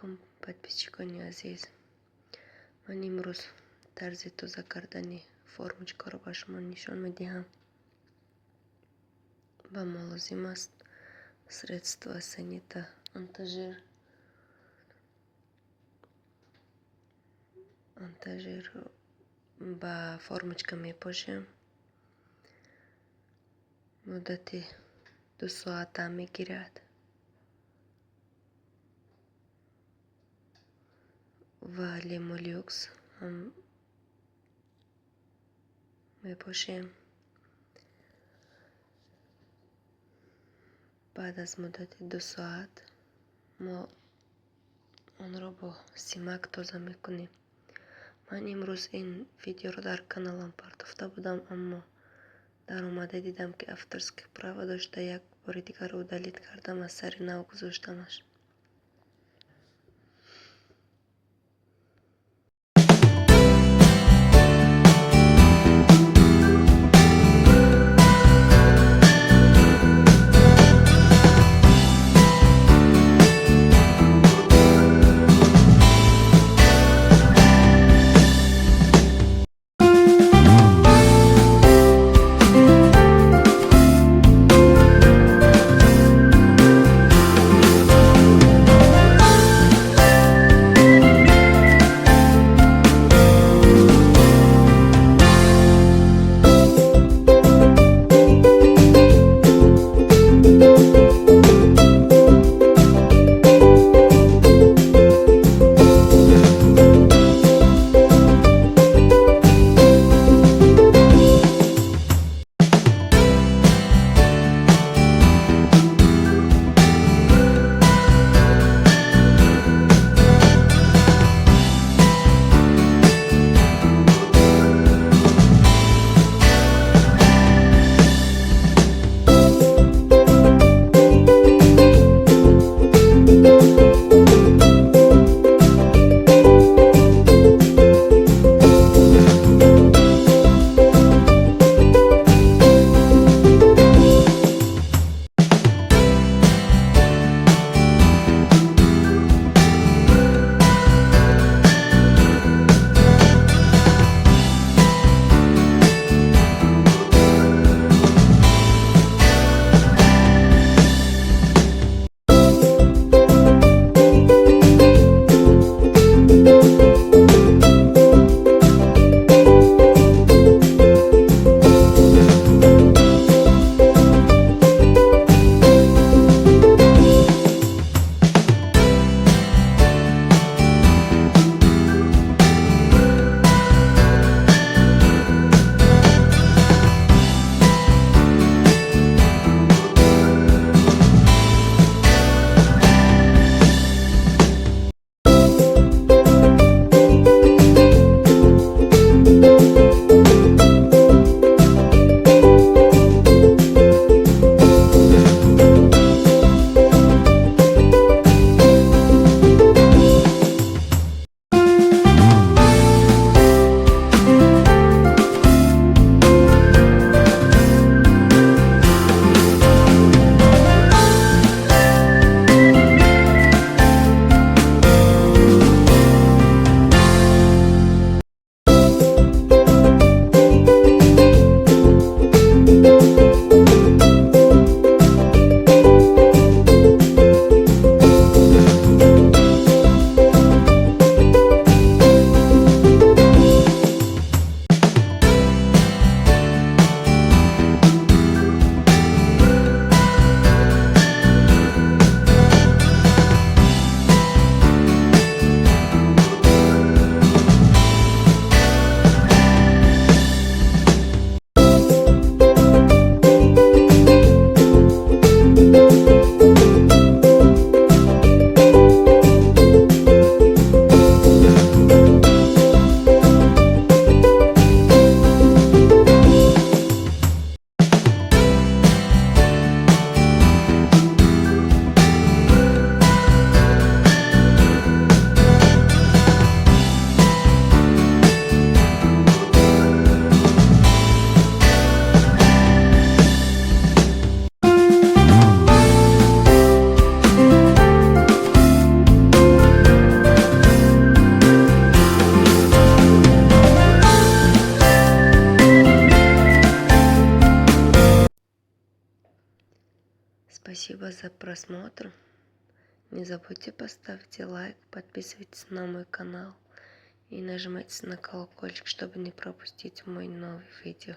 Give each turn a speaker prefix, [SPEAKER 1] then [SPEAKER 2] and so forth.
[SPEAKER 1] Алайкум, подписчикони азиз. Ман имрӯз тарзи тоза кардани формочкаро ба шумо нишон медиҳам. Ба мо лозим аст средство Санита антижир. Антижир ба формочка мепошем. Муддати 2 соата мегирад. Ва Лемолюкс ҳам мепошем. Баъд аз муддати 2 соат мо онро бо симак тоза мекунем. Ман имрӯз ин видеоро дар каналам партофта будам, аммо даромада дидам, ки авторских права дошта, як бори дигар удалить кардам, аз сари нав гузоштамаш. Спасибо за просмотр. Не забудьте поставить лайк, подписывайтесь на мой канал и нажимайте на колокольчик, чтобы не пропустить мой новый видео.